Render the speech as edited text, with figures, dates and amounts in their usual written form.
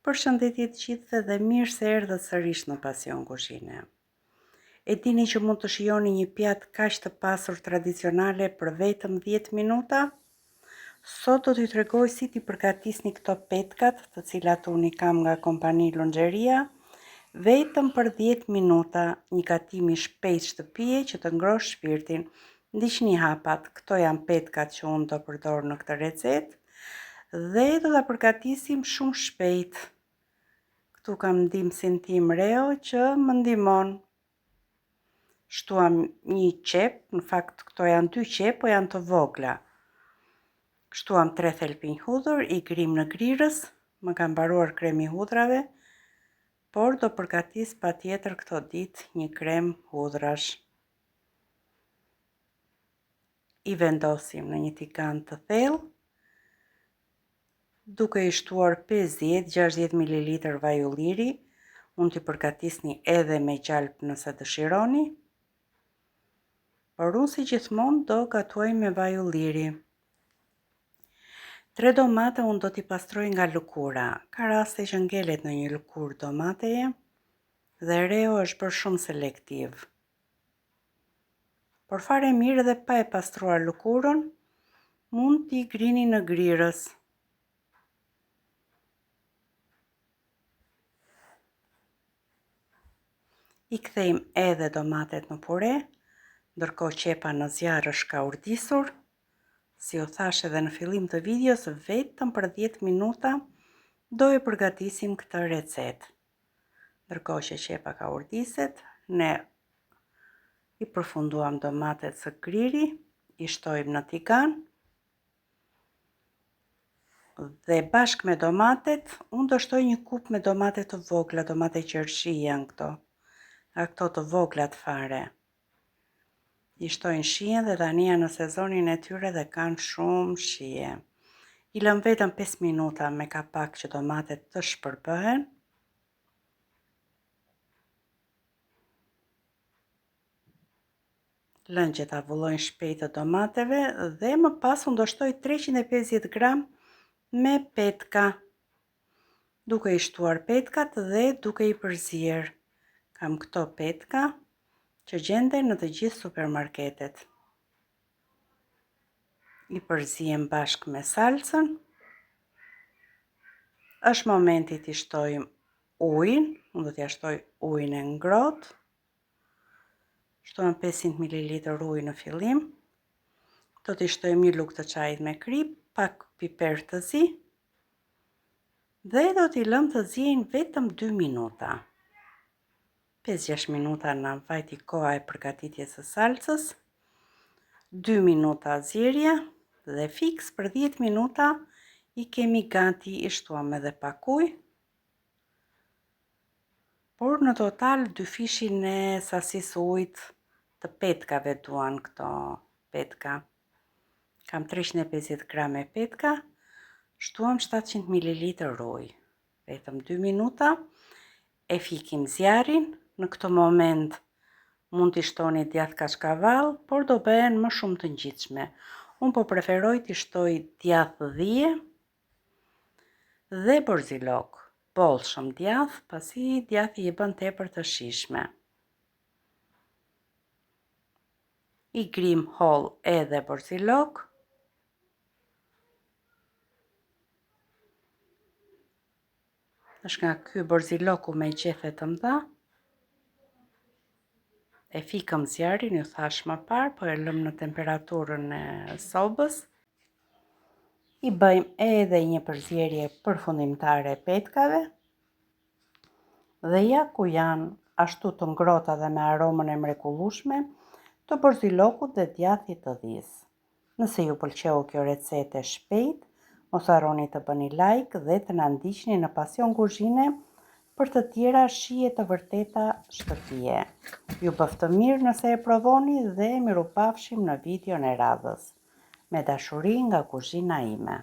Përshëndetje të gjithëve dhe mirë se erdhët sërish në Pasion Kuzhine. E dini që mund të shijoni një pjatë kaq të pasur tradicionale për vetëm 10 minuta? Sot do t'ju tregoj si t'i përgatisni këto petkat, të cilat unë i kam nga kompani Lunxheria, vetëm për 10 minuta, një gatim i shpejtë shtëpie që të ngroh shpirtin. Ndiqni hapat, këto janë petkat që unë do përdor në këtë recetë dhe do ta përgatisim shumë shpejt. Këtu kam ndihmësin tim Reo që më ndihmon. Shtuam një qepë, në fakt këto janë dy qepë, po janë të vogla. Shtuam 3 thelpinj hudhër, i grim në grirës, më ka mbaruar kremi i hudhrave, por do përgatis patjetër këto ditë një krem hudhrash. I vendosim në një tigan të thellë, duke i shtuar 50-60 ml vaj ulliri, mund t'i përgatisni edhe me gjalpë nëse dëshironi, por unë si gjithmonë do gatuaj me vaj ulliri. Tre domate unë do t'i pastroj nga lëkura. Ka raste që ngelet ndonjë lëkurë domateje dhe Reo është bërë shumë selektiv. Por fare mirë edhe pa e pastruar lëkurën, mund t'i grini në grirës. I kthejmë edhe domatet në pure, ndërkohë qepa në zjarr është kaurdisur. Si ju thashë edhe në fillim të videos, vetëm për 10 minuta do e përgatisim këtë recetë. Ndërkohë që qepa kaurdiset, ne i përfunduam domatet së griri, i shtojmë në tigan dhe bashkë me domatet, unë do shtoj një kupë me domate të vogla, domate qershi janë këto, nga këto të voglat fare. I shtojnë shijen dhe tani janë në sezonin e tyre dhe kanë shumë shije. I lëmë vetëm 5 minuta me kapak që domatet të shpërbëhen. Lëngjet avullojnë shpejt të domateve dhe më pas unë do shtoj 350 gram me petka. Duke i shtuar petkat dhe duke i përzier. Kam këto petka që gjenden në të gjithë supermarketet. I përziejmë bashkë me salcën. Është momenti t'i shtojmë ujin, unë do t'ia shtoj ujin e ngrohtë. Shtojmë 500 ml ujë në fillim. Do t'i shtojmë një lugë të çajit me kripë, pak piper të zi Dhe do t'i lëmë të ziejnë vetëm 2 minuta. 5-6 minuta na vajti koha e përgatitjes së salcës. 2 minuta zierje dhe fiks për 10 minuta i kemi gati, i shtuam edhe pak ujë. Por në total dyfishin e sasisë së ujit të petkave duan këto petka. Kam 350 gram me petka, shtuam 700 ml ujë. Vetëm 2 minuta, e fikim zjarrin, në këtë moment mund t'i shtoni djathë kaçkavall, por do bëhen më shumë të ngjitshme. Unë po preferoj t'i shtoj djathë dhie dhe borzilok, bollshëm djathë, pasi djathi i bën tepër të shijshme. I grim hollë edhe borzilok. Është nga ky borziloku me gjethe të mëdha. E fikëm zjarrin, ju thashë më parë, po e lëmë në temperaturën e sobës. I bëjmë edhe një përzierje përfundimtare petkave. Dhe ja ku janë, ashtu të ngrohta dhe me aromën e mrekullueshme të borzilokut dhe djathit të dhisë. Nëse ju pëlqeu kjo recetë e shpejtë, mos harroni të bëni like dhe të na ndiqni në Pasion Kuzhine për të tjera shije të vërteta shtëpie. Ju bëftë mirë nëse e provoni dhe mirupafshim në videon e radhës. Me dashuri nga kuzhina ime.